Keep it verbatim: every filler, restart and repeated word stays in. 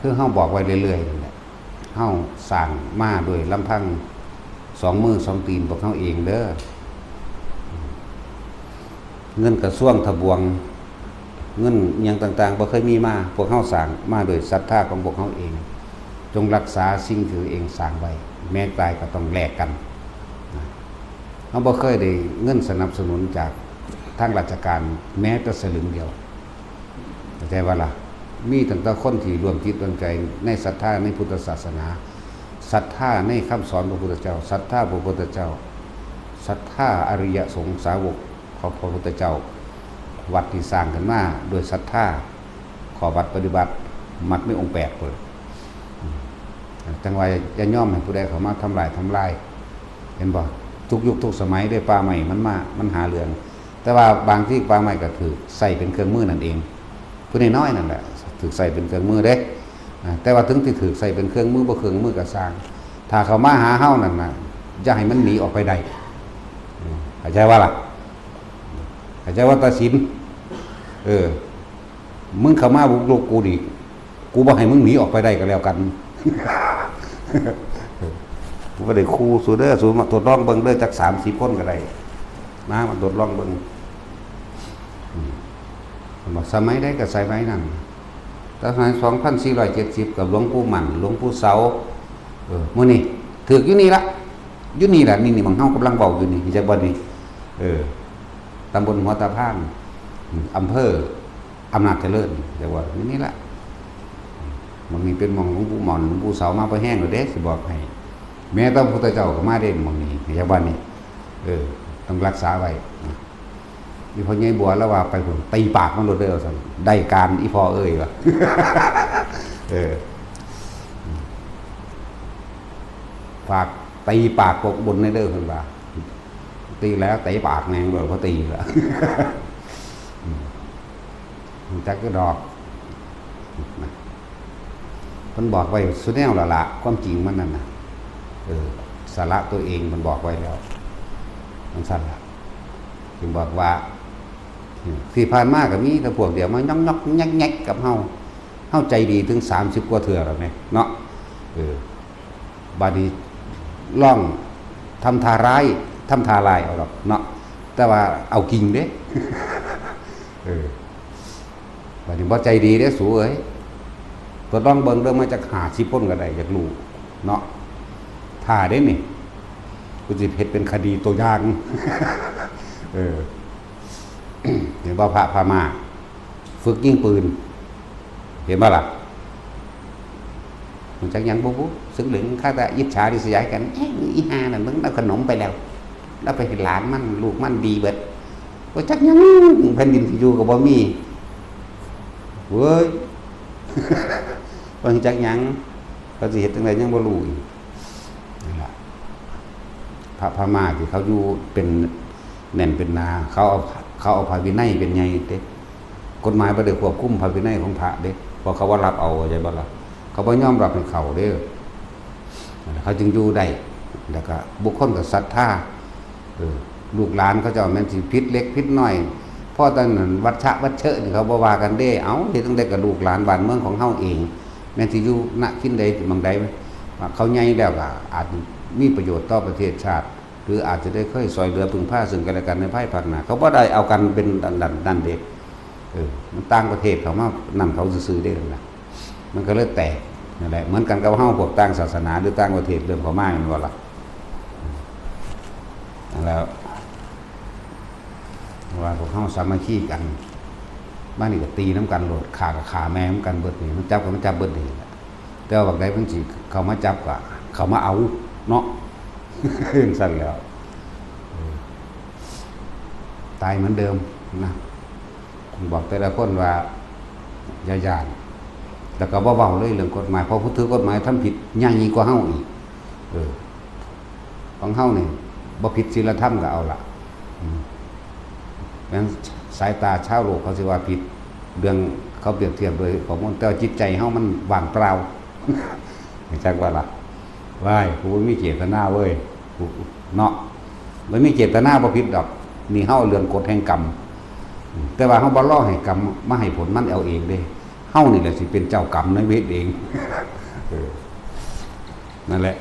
คือเฮาบอกไว้เรื่อยๆนั่นแหละ เฮาสร้างมาโดยลำพังสองมือสองตีนพวกเฮาเองเด้อ เงินกระทรวงทบวง เงินอิหยังต่างๆ บ่เคยมีมา พวกเฮาสร้างมาโดยศรัทธาของพวกเฮาเอง จงรักษาสิ่งที่ตัวเองสร้างไว้ แม้ตายก็ต้องแลกกันนะ เฮาบ่เคยได้เงินสนับสนุนจากทางราชการแม้แต่สลึงเดียว เข้าใจบ่ล่ะ มีตั้งแต่คนที่ร่วมจิตร่วมใจในศรัทธาในพุทธศาสนา ศรัทธาในคำสอนพระพุทธเจ้า ศรัทธาพระพุทธเจ้า ศรัทธาอริยสงฆ์สาวกของพระพุทธเจ้า วัดที่สร้างขึ้นมาโดยศรัทธา ข้อวัดปฏิบัติ มักมีองค์แปดเปิด จังว่าอย่ายอมให้ผู้ใดเข้ามาทำลายทำลาย เห็นบ่ ทุกยุคทุกสมัยเด้ ป่าไม้มันมา มันหาเรื่อง แต่ว่าบางที่ป่าไม้ก็ถืกใส่เป็นเครื่องมือนั่นเอง ผู้น้อยๆนั่นแหละ ถืกใส่เป็นเครื่องมือเด้ อ่า แต่ว่าถึงที่ถืกใส่เป็นเครื่องมือบ่เครื่องมือก็ซ่าง ถ้าเข้ามาหาเฮานั่นน่ะ อย่าให้มันหนีออกไปได้ อืม เข้าใจว่าล่ะ เข้าใจว่าตัดสิน เออ มึงเข้ามาบุกรุกกูนี่ กูบ่ให้มึงหนีออกไปได้ก็แล้วกัน กูบ่ได้คู่สูเด้อ สูมาทดลองเบิ่งเด้อ จักสามสิบคนก็ได้ มา มาทดลองเบิ่ง อืม สมัยใดก็สมัยนั้น แต่สมัยสองพันสี่ร้อยเจ็ดสิบ กับหลวงปู่หมั่น หลวงปู่เสา เออ มื้อนี้ถืกอยู่นี่ละ อยู่นี่ละ นี่ นี่ หม่องเฮากำลังเว้าอยู่นี่ จักบ่นี่ เออ ตำบลหัวตะพาน อืม อำเภออำนาจเจริญ จักบ่ อยู่นี่ละ หม่องนี้เป็นหม่องหลวงปู่หม่อน หลวงปู่เสามาบ่แฮงแล้วเด้ สิบอกให้ แม้แต่พระพุทธเจ้าก็มาเด่นหม่องนี้ จักบ่นี่ เออ ต้องรักษาไว้ อีพ่อใหญ่บัวแล้วว่าไปพุ่น ตีปากมันโลดเด้อ ซั่น ได้การอีพ่อเอ้ยว่ะ เออ ฝากตีปากพวกบนในเด้อ เพิ่นว่า ตีแล้วเตะปากแม่งเลย พอตีแล้ว อืม รู้จักก็ดอก เพิ่นบอกไว้สุดแนวแล้วล่ะ ความจริงมันนั่นน่ะ เออ สละตัวเอง เพิ่นบอกไว้แล้ว มันสั่นล่ะ จึงบอกว่า ที่ผ่านมาก็มีแต่พวกเดียวมาย่องๆแงกๆกับเฮา เฮาใจดีถึงสามสิบกว่าเทื่อแล้วแหมเนาะ เออ บาดนี้ลองทำท่าร้าย ทำท่าร้ายเอาดอกเนาะ แต่ว่าเอาจริงเด้ เออ บาดนี้บ่ใจดีเด้สูเอ้ย ทดลองเบิ่งเด้อ มาจักห้าสิบคนก็ได้ อยากรู้เนาะ ท่าเด้นี่ กูสิเฮ็ดเป็นคดีตัวอย่าง เออ เห็นบ่ พระพม่า ฝึกยิงปืน เห็นบ่ล่ะ มันจักหยังบ่บุ ซึ่งเหลืองข้าแต่อิจฉาริษยากัน เอ๊ะ อีห่านั่น มึงเอาขนมไปแล้ว แล้วไปเห็นหลานมัน ลูกมันดีเบิด บ่จักหยัง แผ่นดินที่อยู่ก็บ่มี เว้ย บ่จักหยัง เขาสิเฮ็ดจั่งใดยังบ่รู้อีก นั่นล่ะ พระพม่าที่เขาอยู่เป็นแน่นเป็นหนา เขาเอา เขาเอาพระวินัยเป็นใหญ่เด้ กฎหมายบ่ได้ควบคุมพระวินัยของพระเด้ เพราะเขาว่ารับเอา เข้าใจบ่ล่ะ เขาบ่ยอมรับให้เข้าเด้อ เขาจึงอยู่ได้ แล้วก็บุคคลก็ศรัทธา เออ ลูกหลานเขาเจ้าแม่นสิผิดเล็กผิดน้อย พอตอนนั้นวัชชะวัชเชอะนี่เขาบ่ว่ากันเด้ เอ้า เฮ็ดจั่งใดกับลูกหลานบ้านเมืองของเฮาเอง แม่นสิอยู่ณ ถิ่นใดหม่องใด เขาใหญ่แล้วก็อาจมีประโยชน์ต่อประเทศชาติ หรืออาจจะได้เคยช่วยเหลือพึ่งพาซึ่งกันและกันในภายภาคหน้า เขาบ่ได้เอากันเป็นนั่นๆนั่นเด้ เออ มันต่างประเทศเขามานั่นเขาซื่อๆเด้นั่นน่ะ มันก็เลยแตก นั่นแหละ เหมือนกันกับเฮาพวกต่างศาสนาหรือต่างประเทศเริ่มเข้ามาแม่นบ่ล่ะ นั่นแหล้ว ว่าพวกเฮาสามัคคีกัน มานี่ก็ตีนำกันโลด ฆ่าก็ฆ่าแม่นำกันเบิดนี่ มันจับก็มันจับเบิดนี่แหละ แต่ว่าบักใดมันสิเข้ามาจับก็เข้ามาเอาเนาะ จั่งซั่นแหล้ว เออ ตายเหมือนเดิมนะ บอกแต่ละคนว่าอย่าย้าน แล้วก็บ่เว้าเลยเรื่องกฎหมาย เพราะผู้ถือกฎหมายทำผิดใหญ่ยิ่งกว่าเฮาอีก เออ ของเฮานี่บ่ผิดศีลธรรมก็เอาละ อืม แม้นสายตาชาวโลกเขาสิว่าผิด เรื่องเขาเปรียบเทียบโดยข้อมูล แต่ว่าจิตใจเฮามันว่างเปล่า จักว่าล่ะ ว้าย กูบ่มีเจตนาเว้ย กู เนาะ บ่มีเจตนาบ่ผิดดอก นี่เฮาเอาเรื่องกฎแห่งกรรม แต่ว่าเฮาบ่รอให้กรรมมาให้ผล มันเอาเองเด้ เฮานี่แหละสิเป็นเจ้ากรรมนายเวรเอง เออ นั่นแหละ